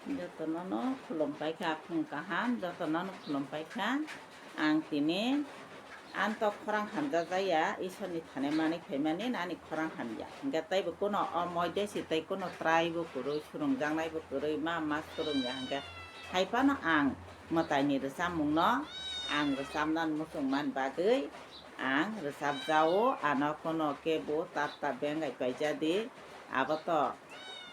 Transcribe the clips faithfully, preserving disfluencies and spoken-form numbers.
Jotono no khulum paikha, phung kaham, jotono no khulum paikha. Ang tini anto khorang hamjak jaya, Isorni thane manwi phaimani ani khorang hamya. Hingkhe teibo kuno o moidesi tei kuno traibo kwrwi, swrwngjaknaibo kwrwi, ma ma swrwngya hingkhe hai phano ang mwtaini rwchapmungno ang rwchapnani muchungmani bagwi ang rwchapjao, ano kuno kebo tab tab bengai paijadi, abo to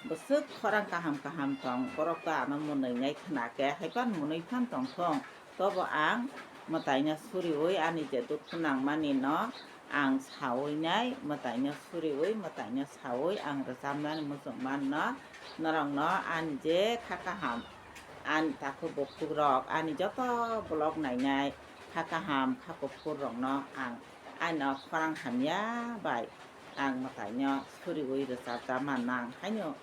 bwswk khorang kaham kaham tong, borok to ano mwnwi nai khna khe, hai phano mwnwi phano tong thung, tobo ang mwtaino suriui ani je dukhu nangmani no ang saui nai, mwtaino suriui, mwtaino saui ang rwchapnani muchungmano norokno ani je kha kaham, ani takhuk bukhuk rok, ani joto vlog nainai kha kaham kha kuphur rokno ang ani no khorang hamya bai ang mwtaino suriui rwchapjama nang haino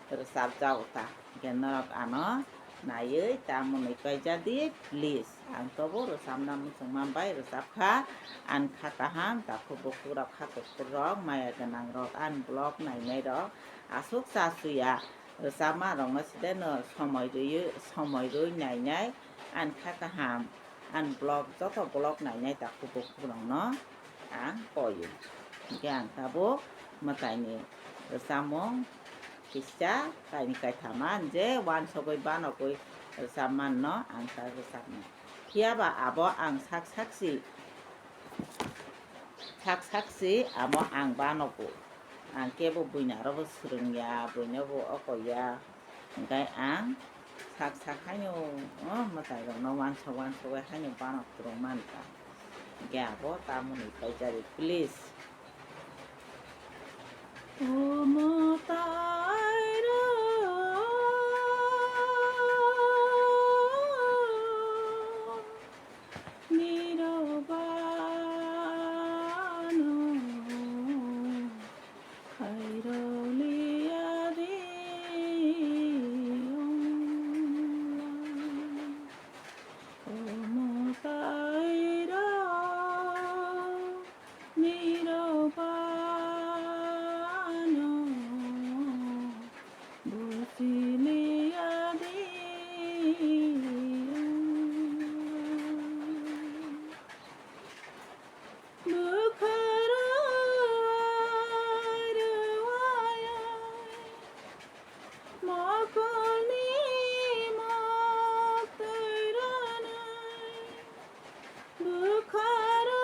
rwchapjago ta. Hingkhe norok ano naiwi ta mwnwi paijadi, please. Ang tobo rwchapna muchungma bai rwchapkha. Ang kha kaham, takhuk bukhuk rok, kha kuphur rok, maya gwnang rok, ang vlog nainai rok aswk cha chuya rwchapma rokno side no somoi rwi, somoi rwi nainai ang kha kaham. Ang vlog, joto vlog nainai takhuk bukhuk rokno ang koio. Hingkhe ang tabuk mwtaini rwchapmung kisa kaini kaithama je uansugui banogui rwchapmano ang ta rwchapnai. Phiyaba abo ang sak saksi, sak saksi amo ang banogo. Ang kebo buina arobo swrwngya, buinobo okoya. Hingkhe ang sak sak haino, o, mwtai rokno uansuk uansugui haino banok kwrwng mankha. Hingkhe abo tamoni paijari, please. O mwtai rok, nirok bano khairok liya di ongla. O mwtai rok, nirok bano busi liya di ongla. Bwkha rw ai rw ai ai, mokolni moktwi rwnai. Bwkha rw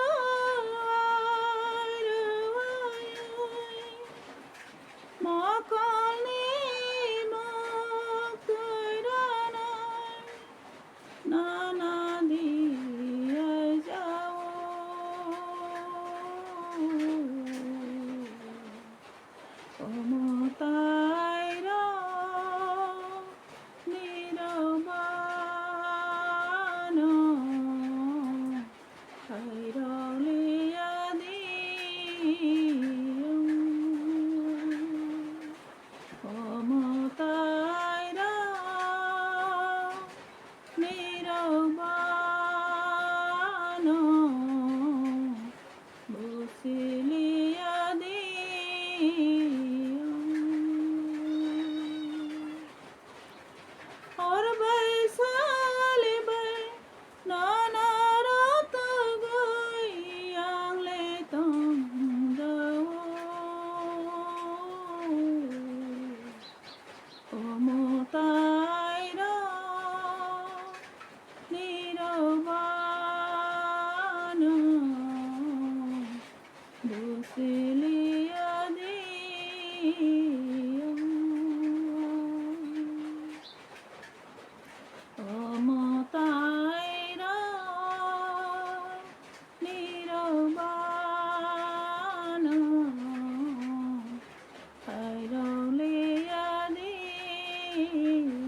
ai rw ai ai, mokolni moktwi rwnai. Nana di ai jao. O mwtai rok, nirok bano khairok liya di ongla. O mwtai rok, nirok bano busi liya di ongla. Hor bai sal bai nono rwtugwi ang le tongjago. O mwtai rok, nirok bano busi liya di ongla. O mwtai rok, nirok bano khairok liya di ongla.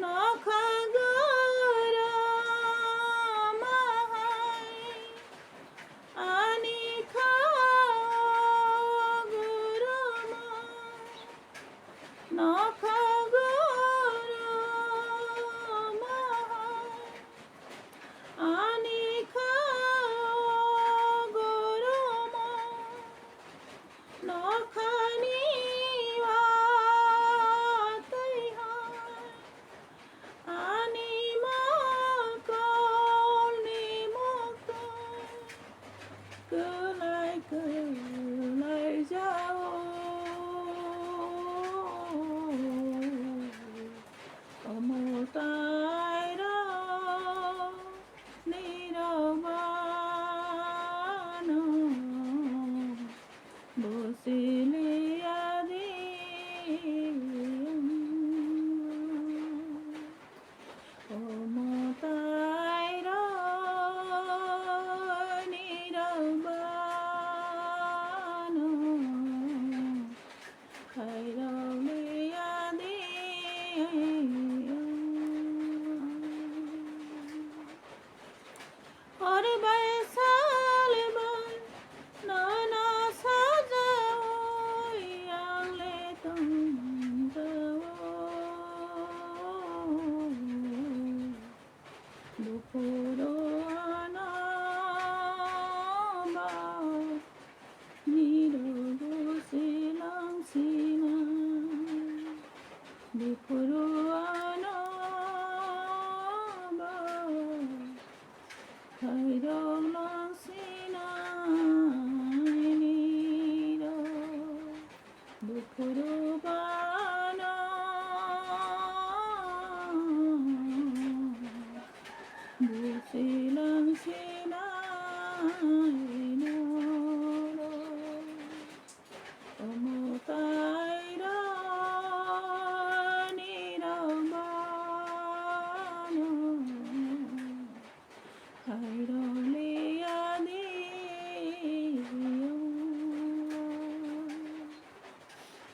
Nokha gura mahai ani Kwlaijao omo tairo nirok bano bosiliya di. Omo tairo nirok bano khairok liya di. Hor bai sal bai nono sajaui ang le tongjao. Buphuru ano ba nirok silang sina. Buphuru ano ba khairok lang sinai nirok. Buphuru bano busilang sinai norok. Omo tairo nirok bano khairok liya di.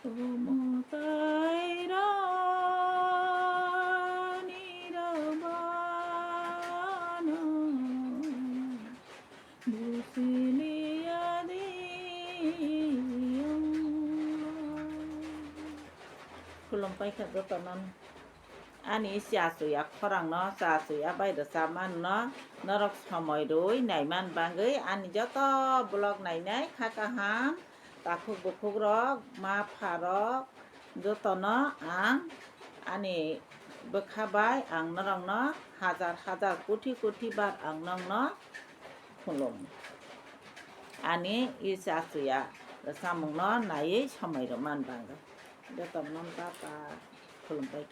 Omo tairo nirok bano bosiliya di. Khulumpai kha jotono. Ani cha chuya khorangno cha chuya bai rwchapmano norok somoi rwi naiman bagwi ani joto vlog nainai kha kaham takhuk bukhuk rok ma pha rok jotono ang ani bwkha bai ang norokno hajar hajar koti koti bar ang nokno khulum ani cha chuya rwchapmungno naiwi somoi rwman bagwi jotono tata khulumpai.